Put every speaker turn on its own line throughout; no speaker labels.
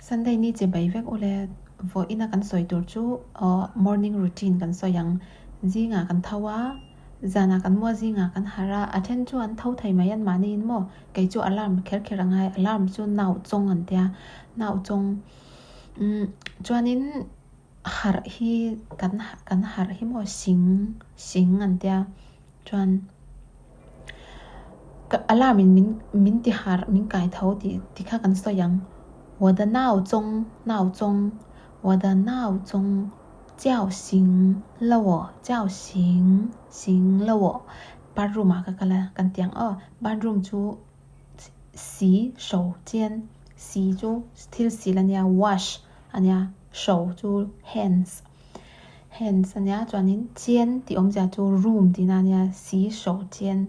Sunday ni che bai vek ule vawiina kan sawi tur chu aw morning routine kan sawi ang. Zingah kan tho a, zanah kan mua zingah kan harh a, a then chu an tho thei mai an mahniin maw kei chu alarm kher kher a ngai alarm chu nau chawng an tia nau chawng umm chuanin harh hi kan kan harh hi maw sing sing an tia chuan ka alarm in min min ti harh min kai tho tih tih kha kan sawi ang 我的闹钟闹钟我的闹钟叫醒了我叫醒醒了我 bathroom ah ka kal a kan ti ang aw bathroom chu 洗手间洗 chu thil sil ania wash ania 手 chu hands hands ania chuanin 间 tih awmzia chu room tihna ania 洗手间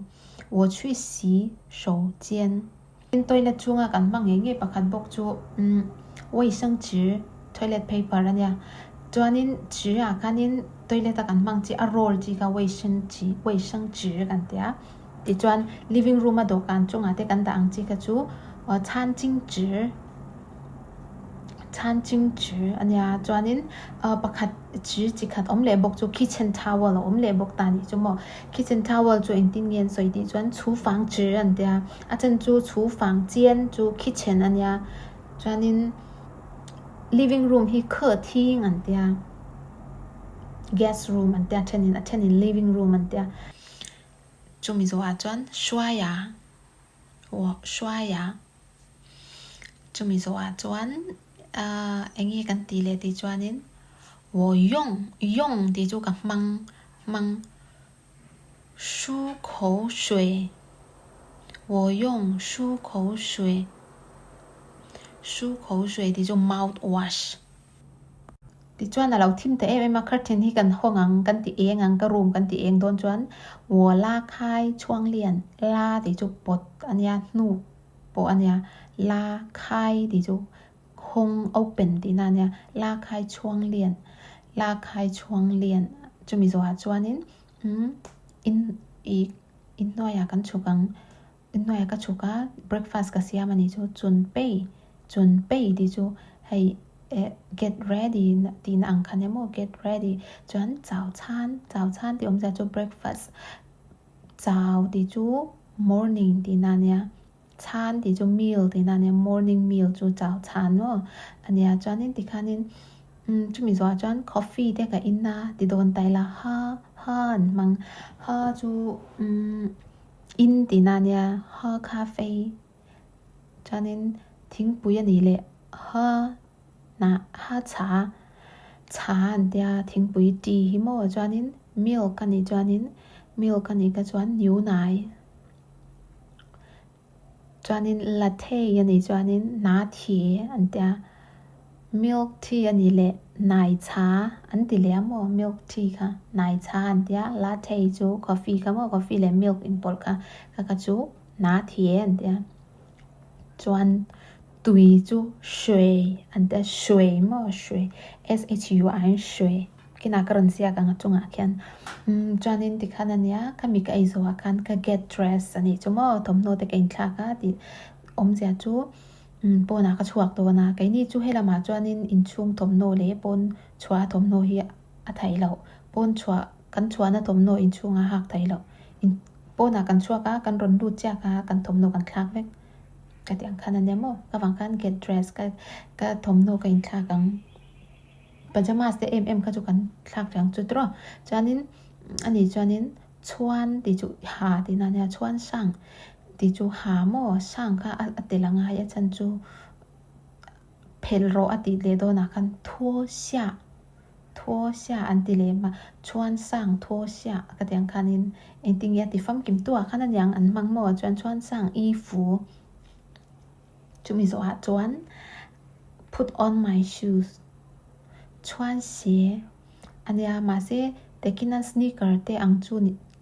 我去洗手间 toilet chhunga kan hmang ngei ngei pakhat bawk chu umm 卫生纸 toilet paper ania chuanin 纸 ah khanin toilet a kan hmang chi a roll chi kha 卫生纸卫生纸 kan ti a tichuan living room a dawhkan chungah te kan dah ang chi kha chu 餐巾纸餐巾纸 ania chuanin ah pakhat 纸 chi khat awm leh bawk chu kitchen towel a awm leh bawk ta anih chu maw kitchen towel chu engtin nge an sawi tih chuan 厨房纸 an tia a then chu 厨房间 chu kitchen ania chuanin living room hi 客厅 an tia guest room an tia thenin a thenin living room an tia chumi zawhah chuan 刷牙 我刷牙 chumi zawhah chuan ahh eng nge kan tih leh tih chuanin 我用用 tih chu ka hmang hmang 漱口水我用漱口水漱口水 tih chu mouth wash tichuan a lo thim ta em em a curtain hi kan hawng ang kan ti eng ang ka room kan ti eng dawn chuan 我拉开窗帘拉 tih chu pawt ania hnuk pawh ania 拉开 tih chu hawng open tihna ania 拉开窗帘拉开窗帘 chumi zawhah chuanin umm in ih inhnuaiah kan chhuk ang inhnuaiah ka chhuk a breakfast ka siam anih chu 准备准备 tih chu hei eh get ready tihna ang khan emaw get ready chuan 早餐早餐 tih awmzia chu breakfast 早 tih chu morning tihna ania 餐 tih chu meal tihna ania morning meal chu 早餐 maw ania chuanin tikhanin umm chumi zawhah chuan coffee te ka in a ti dawn ta ila 喝喝 an hmang 喝 chu umm in tihna ania 喝咖啡 chuanin thingpui anih leh 喝 nah 喝茶茶 an tia thingpui tea hi maw chuanin milk anih chuanin milk anih kha chuan 牛奶 chuanin latte anih chuanin 拿铁 an tia milk tea anih leh 奶茶 an ti leh a maw milk tea kha 奶茶 an tia latte chu coffee kha maw coffee leh milk inpawlh kha kha kha chu 拿铁 an tia chuan tui chu 水 an tia 水 maw 水 s h u i 水 kinah ka rawn ziak ang a chungah khian umm chuanin tikhan ania khami ka ei zawhah khan ka get dress anih chu maw thawmhnaw te ka inthlak a tih awmzia chu umm pawnah ka chhuak dawn a keini chu helamah chuanin inchhung thawmhnaw leh pawn chhuah thawmhnaw hi a theih loh pawn chhuah kan chhuahna thawmhnaw inchhungah a hak theih loh in pawnah kan chhuak a kan rawn lut chiak a kan thawmhnaw kan thlak vek ka tih ang khan ania maw ka vang khan get dress ka ka thawmhnaw ka inthlak ang pajamas te em em kha chu kan thlak ve ang chu tawh chuanin ani chuanin 穿 tih chu ha tihna ania 穿上 tih chu ha maw sang kha a tel ang a hei a chhan chu phelh rawh a tih leh dawnah khan 脱下脱下 an ti leh a 穿上脱下 ka tih ang khanin engtin nge a ti famkim tuah khan aniang an hmang maw chuan 穿上衣服 chumi zawhah chuan put on my shoes 穿鞋 ania mahse takin a sneaker te ang chu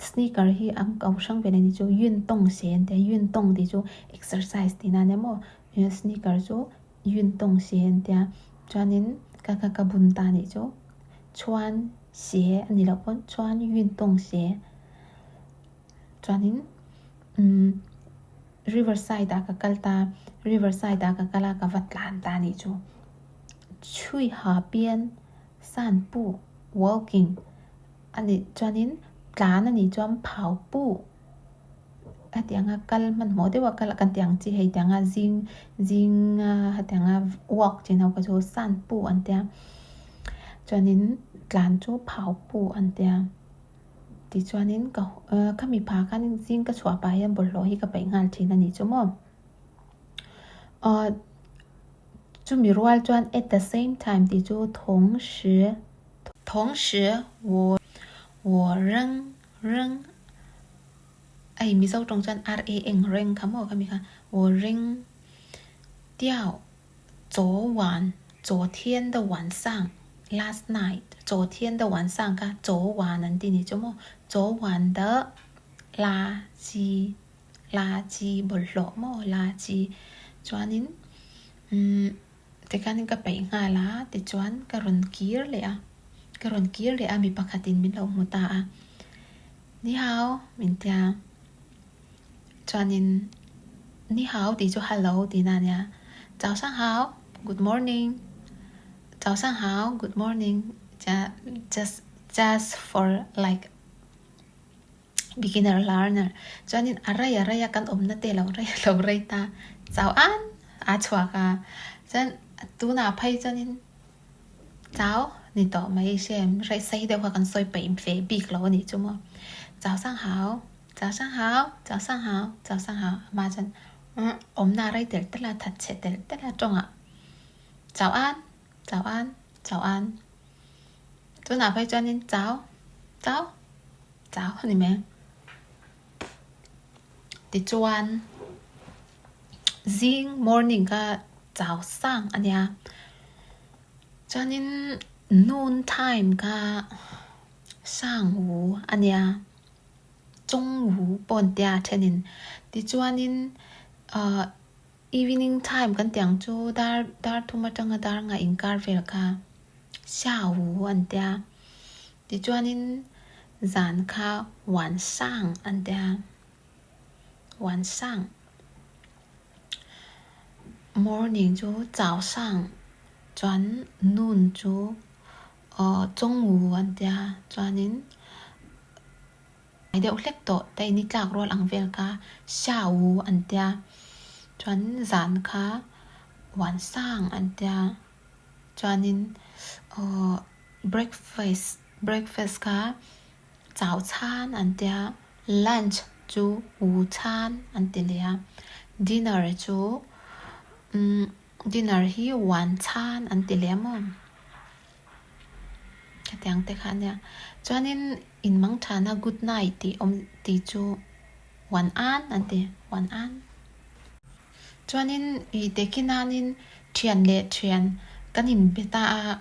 sneaker hi an ko hrang ve leh ni chu 运动鞋 an tia 运动 tih chu exercise tihna ania maw sneaker chu 运动鞋 an tia chuanin ka ka ka bun ta anih chu 穿鞋 ani loh pawn 穿运动鞋 chuanin umm riverside ah ka kal ta riverside ah ka kal a ka va tlan ta anih chu. Chhui ha pian san pu, walking, a nih chuanin tlan a nih chuan phau pu hetianga kal hmanhmawh deuha kal kan tih ang chi hei tianga zing zinga hetianga walk tih ho kha chu san pu an tia chuanin tlan chu phau pu an tia tichuanin ka khami pha khanin zing ka chhuah pah hian bawlhhlawh hi ka peih nghal thin a nih chu maw ahh. Chumi rual chuan at the same time tih chu 同时 同时 我 我 扔 扔 ai Mizo tawng chuan R A eng reng kha maw khami kha 我 扔 掉 昨晚 昨天的晚上 last night 昨天的晚上 kha 昨晚 an ti ni chu maw 昨晚的垃圾 垃圾 bawlhhlawh maw 垃圾 chuanin umm tikhanin ka peih nghal a tichuan ka rawn kir leh a ka rawn kir leh a mi pakhatin min lo hmu ta a ni hau min tia chuanin ni hau tih chu hello tih na ania 早上好 good morning 早上好 good morning just just for like Beginner learner chuanin a rei a rei a kan awmna te lo rei lo rei ta chau an a chhuak a chuan tunah phei chuanin chau ni tawh mai se rei sei deuh kha kan sawi peih ve bik lo a nih chu maw chau sang hau chau sang hau chau sang hau chau sang hau amah chuan awmna rei telh telh a that chhe telh telh a tawngah chau an chau an chau an tunah phei chuanin chau chau. Chau a ni mai. Tichuan zing morning kha chau sang a nia. Chuanin noon time kha sang wu a nia. Chung wu pawh an tia thenin. Tichuanin ahh evening time kan tih ang chu dar dar thum atanga dar nga inkar vel kha xia wu an tia. Tichuanin zan kha 晚上 an ti a, 晚上 morning chu 早上 chuan noon chu aw 中午 an ti a, chuanin deuh hlek tawh te ni tlak rual ang vel kha 下午 an ti a, chuan zan kha 晚上 an ti a, chuanin aw. Breakfast breakfast kha 早餐 an tia, lunch chu 午餐 an ti leh a, dinner chu umm dinner hi 晚餐 an ti leh a maw? Hetiang te kha a nia. Chuanin in mang thana good night tih awm tih chu 晚安 an ti, 晚安. Chuanin ih tehkhi nanin thian leh thian kan inbe ta a,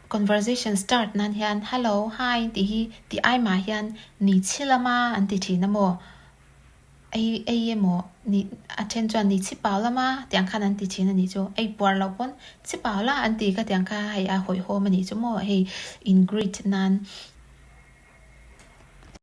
conversation start nan hian hello, hi tih hi tih ai mah hian ni chhi lama an ti thin a maw? Ei ei emaw ni a then chuan ni chhi pau lama tih ang khan an ti thin a nih chu. Ei puar loh pawn chhi pau la an ti ka tih ang kha hei a hawihhawm a nih chu maw hei in greet nan.